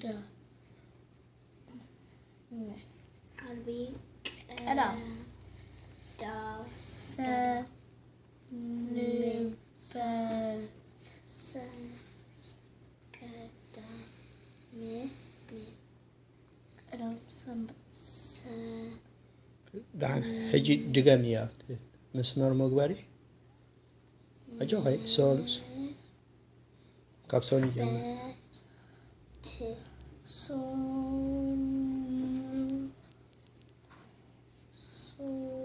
ዳ ዓርቢ ቀዳም። ሰንበት። ቀዳም ሰንበት። ደሓን ሕጂ ድገም እያ መስመር መግበሪ ኣጆኸይ ሶሉስ ካብ ሶኒ ጀምር። ሶኒ ሶኒ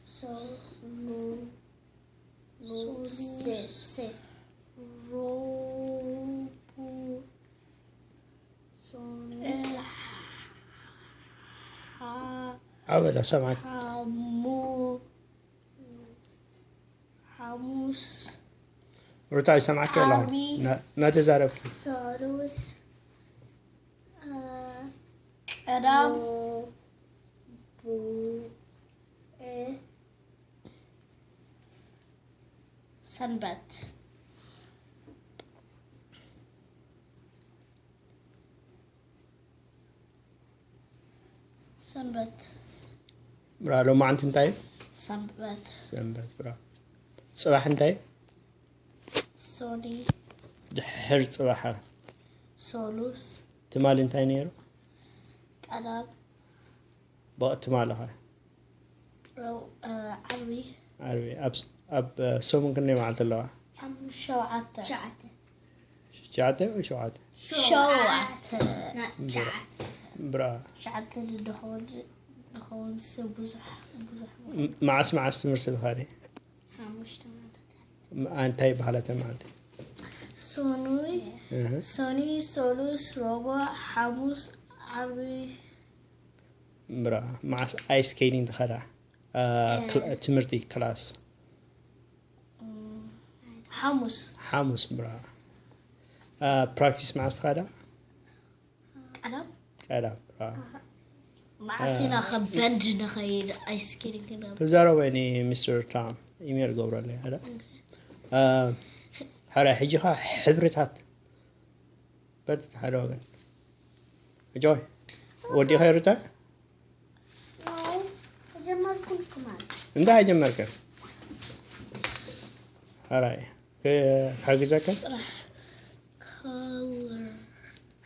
ሶኒ ሶሉስ ሮቡ ሶኒ ሓ- ኣበላ ሰማዕክ ሓሙ ሓሙስ ሩታ ይሰማዕክ ኣለኹ ዓርቢ። ና- ናተዛረብኪ ሰሉስ ቀዳም ቡ ሰንበት ሰንበት ብራ ሎማዓንቲ እንታይ እዩ? ሰንበት ሰንበት ብራ ጽባሕ እንታይ እዩ? ሶኒ ድሕር ጽባሕ ሶሉስ ትማሊ እንታይ ነይሩ? ቀዳም ትማሊ ኸ? ዓርቢ ዓርቢ ኣብ ሰሙን ክንደይ መዓልቲ ኣለዋ? ሸውዓተ ሸውዓተ ወይ ሸውዓተ? ሸውዓተ ብራ ሸውዓተ ድኸውን ብዙሕ ብዙሕ መዓስ መዓስ ትምህርቲ ትኸዲ? ሓሙሽተ መዓልቲ እንታይ ይበሃላ እተን መዓልቲ? ሶኑይ ሶኒ ሶሉስ ሮቦ ሓሙስ ዓርቢ ብራ መዓስ ኣይስ ከይዲን ትኸዳ ትምህርቲ ክላስ ሓሙስ ሓሙስ ብራ ፕራክቲስ መዓስ ትኸዳ ቀዳም ቀዳም ብራ መዓስ ኢና ከበንድ ንኸይድ ኣይስኪን ክንብ ተዛረበኒ ሚስተር ታም ኢሜል ገብረለይ ሓደ ሓደ ሕጂ ኸ ሕብርታት በቲ ሓደ ወገን እጆይ ወዲኸ ሩታ ጀመርኩን ክማል እንታይ ጀመርከ ሓራይ ሓግዘከ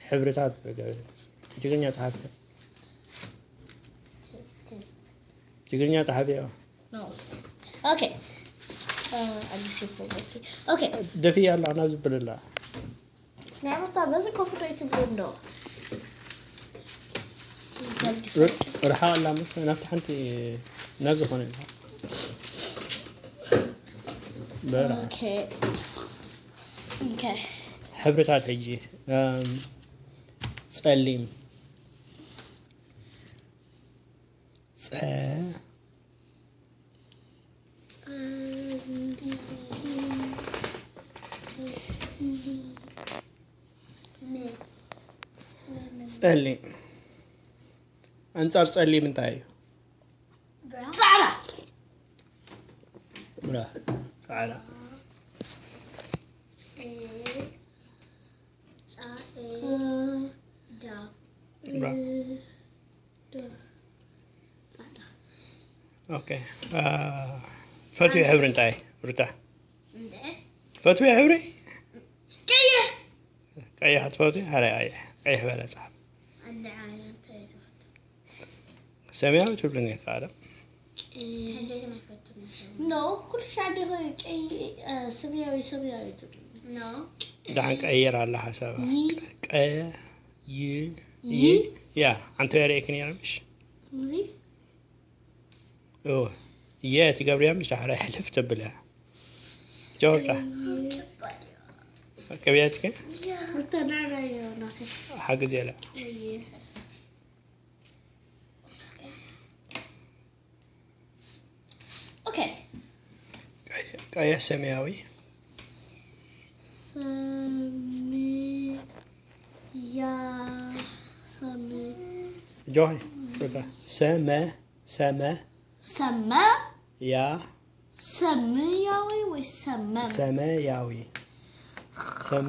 ሕብርታት ትግርኛ ጸሓፍከ ትግርኛ ጸሓፊ ኦኬ ደፊ ኣላ ናዚ ብልላ ናይ ሩታ በዚ ኮፍ ዶ ይትብሉ እንዶ ርሓቕ ኣላ ምስ ናብቲ ሓንቲ ናብ ዝኾነ በራ ሕብርታት ሕጂ ጸሊም ጸ ጸሊም ኣንጻር ጸሊም እንታይ እዩ? ጻዕዳ ብራ ጻዕዳ ጻዕዳ ኦኬ ፈትዊ ሕብሪ እንታይ ሩታ ፈትዊ ሕብሪ ቀይሕ ቀይሕ ትፈትዊ ሀረ ቀይሕ ቀይሕ በለ ጻፍ ሰማያዊ ትብልኒ ጻዕዳ ኖ ኩሉ ሻዕ ዲኺ ቀይ ሰማያዊ ሰማያዊ ትብልኒ ኖ ደሓን ቀይር ኣላ ሓሳባ ቀ ይ ይ ያ ኣንተ ያሬክ ነይረ ምሽ እዚ ኦ የ ትገብርያ ምሽ ዳሕራ ሕልፍ ተብልያ ጆርዳ ቀብያትከ ተናራዮ ናተ ሓግዝ የለ ኦኬ ቀይሕ ሰማያዊ ሰማያ ሰማያ ጆይ ሩታ ሰመ ሰመ ሰመ ያ ሰማያዊ ወይ ሰመም ሰማያዊ ሰም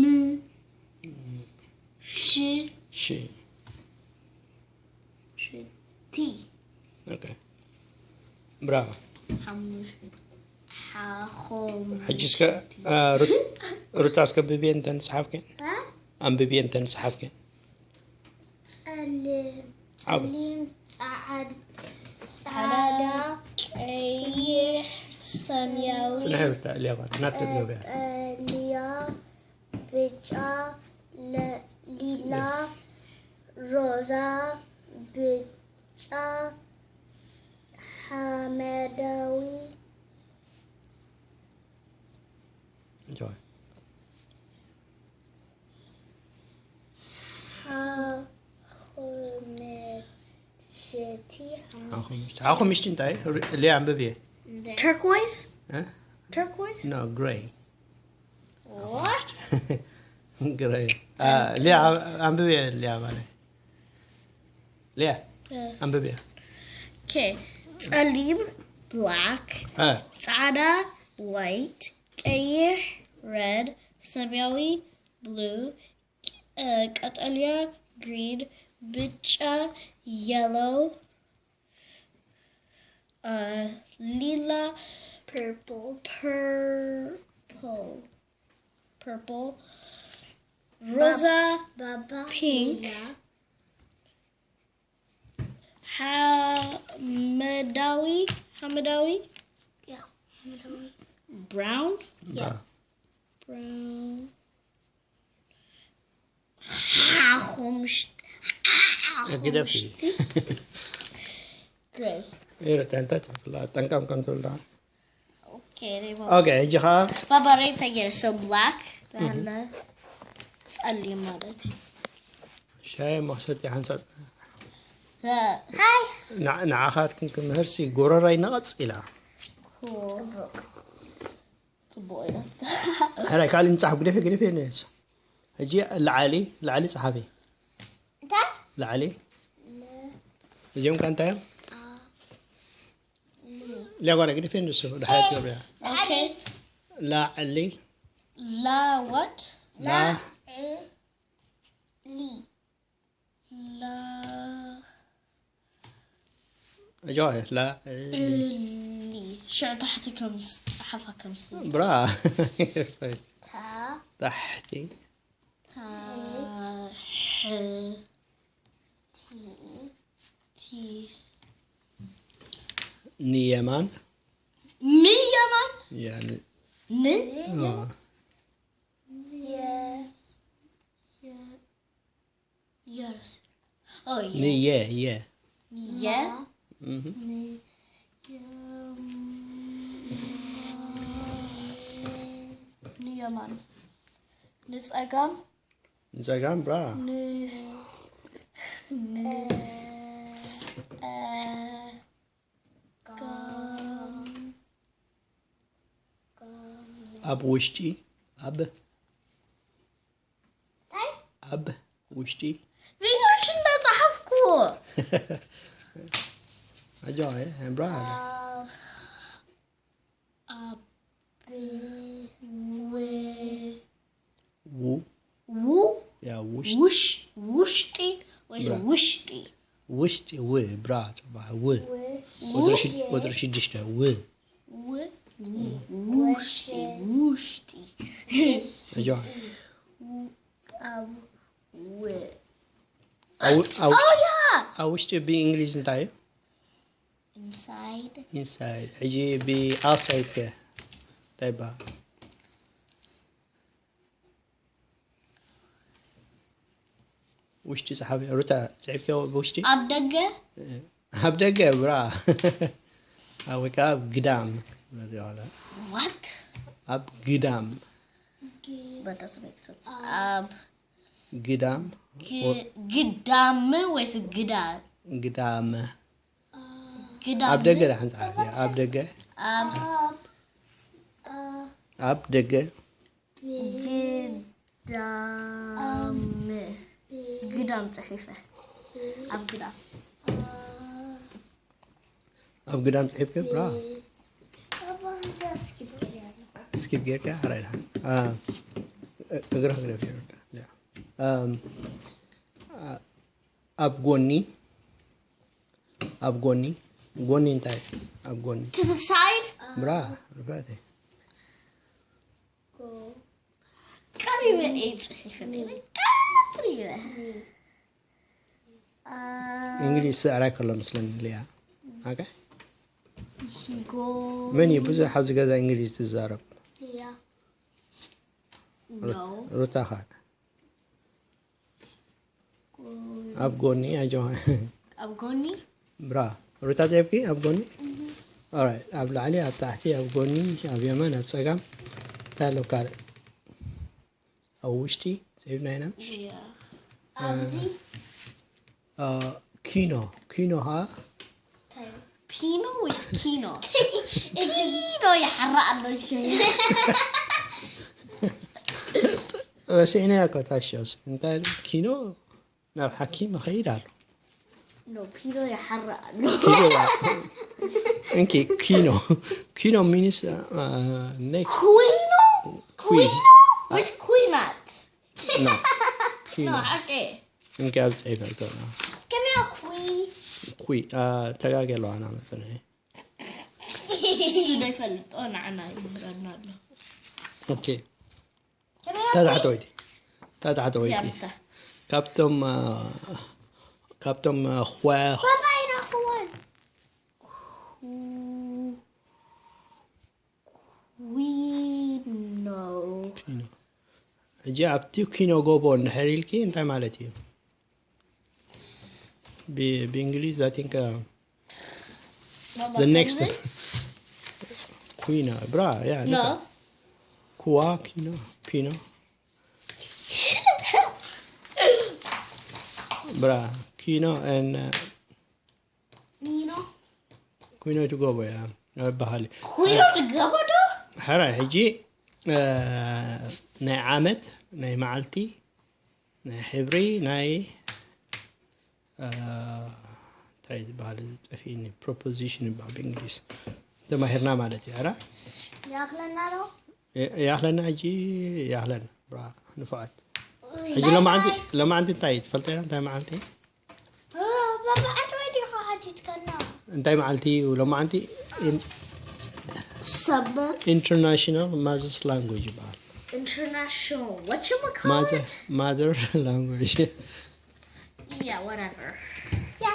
ም ሽ ሺ ቲ ኦኬ ብራቮ። ሓሙሽ ሓኾም ሕጂ እስከ ሩታ እስከ ብብየ እንተን ዝሓፍከን ኣንብብየ እንተን ዝሓፍከን ጸሊም ጸሊም ጻዕድ ጻዕዳ ቀይሕ ሰማያዊ ጽንሐ ሩታ እልያ ባል ናት ገቢያ ቀጠልያ ብጫ ለ- ሊላ ሮዛ ብጫ ሓመዳዊ እንጆይ ሓኹመሸቲ ሓኹምሽቲ እንታይ እልያ ኣንብብየ turquoise እ? turquoise No, gray. what Gray. ሊያ ኣንብብየ ሊያ ማለት ሊያ ኣንብብየ okay ጸሊም black እ፣ ጻዕዳ white ቀይሕ red ሰማያዊ blue ቀጠልያ green ብጫ yellow ሊላ purple purple purple ሮዛ ባባ pink ሓመዳዊ ሓመዳዊ ያ ሓመዳዊ brown ያ። brown ሓኹምሽ ግደፊ። gray ይርታ እንታይ ትብላ ጠንቀም ከም ትብላ okay ኦኬ ሕጂ ኸዓ ባባ ሬድ ተገይሩ so black ላለ ጸሊም ማለት እዩ ሻይ መክሰቲ ሓንሳፅ ሃይ ንዓኻትክን ክምህርሲ ጎረራይ ነቐፅ ኢላ ጽቡቕ ኢላ ሕራይ ካልእ ንፅሓፍ ግደፊ ግደፊ ነስ ሕጂ ላዓሊ ላዓሊ ፀሓፊ እንታይ ላዓሊ እዚኦም ከ እንታይ እዮም? ሊያጓዳ ግዲ ፌንድሱ ድሓት ገብርያ። Okay. ላዕሊ። La what? ላ- ሊ La. እጆ ላዕሊ። Li. ሽዕ ታሕቲ ከም ዝጸሓፋ ከም ዝፈልጥ። ብራ። ታ ታሕቲ። ታሕ- ቲ ቲ- ንየማን። ንየማን? ያ፣ ን- ን? አ፣ የ የርስ። Oh, yeah. ንየ፣ የ። የ? እህ። ን- የ- ንየማን። ንጸጋም? ንጸጋም ብራ። ን- ን- ጸ- ጋም- ኣብ ውሽጢ፣ ኣብ፣ ኣብ ውሽጢ። ቪዲዮሽ እንዳጸሓፍኩ። ኣጆ፣ እ፣ ብራ። ኣብ ዊ ው፣ ው ያ፣ ውሽ፣ ውሽ ውሽጢ ወይስ ብራ። ውሽጢ? ውሽጢ፣ ው፣ ብራ፣ ጽባሕ፣ ው። ዊ ቁጽሪ ሽድ-፣ ቁጽሪ ሽዱሽተ፣ ው። ው ውሽጢ ውሽጢ። ኣጆ። ኣብ ው ኣብ፣ ኣብ፣ Oh, yeah. ኣብ ውሽጢ ብእንግሊዝ እንታይ እዩ? Inside. ኢንሳይድ። ሕጂ ብኣውትሳይድ ከ እንታይ ይበሃል? ውሽጢ ጸሓፊ ሩታ፣ ጽሒፍክዮ ብውሽጢ? ኣብ ደገ? ኣብ ደገ፣ ብራ። ኣብ ወይ ከዓ ኣብ ግዳም። What? ኣብ ግዳም። That doesn't make sense. ኣብ ግዳም። ግ- ግዳም ወይስ ግዳ? ግዳም። ግዳም። ኣብ ደገ ዳሕን ጸሓፊ። ኣብ ደገ። ኣብ ኣብ ደገ። ግዳም። ግዳም ጽሒፈ። ኣብ ግዳም። ኣብ ግዳም ጽሒፍከ፣ ብራ። ኣብ እዛ ስኪፕ ገይረ ኣለኹ። ስኪፕ ጌርካ፣ ሕራይ ድሓን። አ፣ እግራ ግደፍ ጌርካ። ያ። ኣም፣ አ፣ ኣብ ጎኒ፣ ኣብ ጎኒ፣ ጎኒ እንታይ? ኣብ ጎኒ። To the side? ብራ፣ ርፋቴ። ጎ ቀሪበ እየ ጽሒፈ። ቀሪበ። እንግሊዝ ስዕራይ ከሎ መስለኒ፣ ሊያ። ኦኬ። ጎ መን እዩ ብዙሕ ኣብዚ ገዛ እንግሊዝ ትዛረብ? ሊያ No. ሩታ ኸ? ኣብ ጎኒ፣ ኣጆ። ኣብ ጎኒ? ብራ። ሩታ ጸብኪ ኣብ ጎኒ? ኦራይት። ኣብ ላዕሊ፣ ኣብ ታሕቲ፣ ኣብ ጎኒ፣ ኣብ የማን፣ ኣብ ጸጋም። እንታይ ኣሎ ካልእ? ኣብ ውሽጢ ጸቢብና ኢና። Yeah. ኣብዚ አ፣ ኪኖ፣ ኪኖ ኸኣ እንታይ እዩ? ፒኖ ወይስ ኪኖ? ፒኖ ይሓራ ኣሎ ሸይ። ረሲዕናዮ እኮ ታሽዮስ። እንታይ ኢሉ? ኪኖ ናብ ሓኪም ይኸይድ ኣሎ። No, ፒኖ ይሓራ ኣሎ። ኪኖ፣ እንኪ፣ ኪኖ፣ ኪኖ ሚንስ፣ አ፣ ኔክስት። ኩይኖ? ኩይ። ኩይኖ ወይስ ኩይናት? ኖ፣ ኪኖ። No, ሓቂ። እንኪ፣ ኣብ ጽሒፈልካ። ከመይ ኩይ ኩይ፣ አ፣ ተጋግየ ኣለዋ፣ ኣና መጸንሒ። እሱ ዶ ይፈልጦ፣ ንዓና ይምህረና ኣሎ። ኦኬ። ታታሕተወይቲ። ታታሕተወይቲ። ዚያርታ። ካብቶም፣ አ፣ ካብቶም፣ አ፣ ኾ-፣ ባባይ ናኽወን ዊኖ። ኪኖ። ሕጂ ኣብቲ ኪኖ ጎቦ እንድሕር ኢልኪ እንታይ ማለት እዩ? ብ-፣ ብእንግሊዝ፣ I think, uh, the next ኩይኖ፣ ብራ፣ ያ፣ No. ኩዋ፣ ኪኖ፣ ፒኖ። ብራ፣ ኪኖ፣ and, uh, ሚኖ ኩይኖ ትጎቦ እያ፣ ይበሃል። ኩይኖ ትገቦ ዶ? ሕራይ፣ ሕጂ፣ እ፣ ናይ ዓመት፣ ናይ መዓልቲ፣ ናይ ሕብሪ፣ ናይ፣ እ፣ እንታይ ዝበሃል እዚ ጠፊእኒ፣ ፕሮፖዚሽን ይበሃል ብእንግሊዝ። ተማሂርና ማለት እዩ። ኣራ ይኣኽለና ዶ? ይኣኽለና፣ ሕጂ ይኣኽለና። ብራ ንፉዓት። ሕጂ ሎማዓንቲ ሎማዓንቲ እንታይ ትፈልጠ? እንታይ መዓልቲ? በብዓት ወይ ዲኻ ሓቲትከና? እንታይ መዓልቲ እዩ ሎማዓንቲ? ሰንበት። ኢንተርናሽናል ማዘርስ ላንጉጅ ይበሃል። International. What you call ማዘር it? ማዘር ላንጉጅ። Yeah, whatever.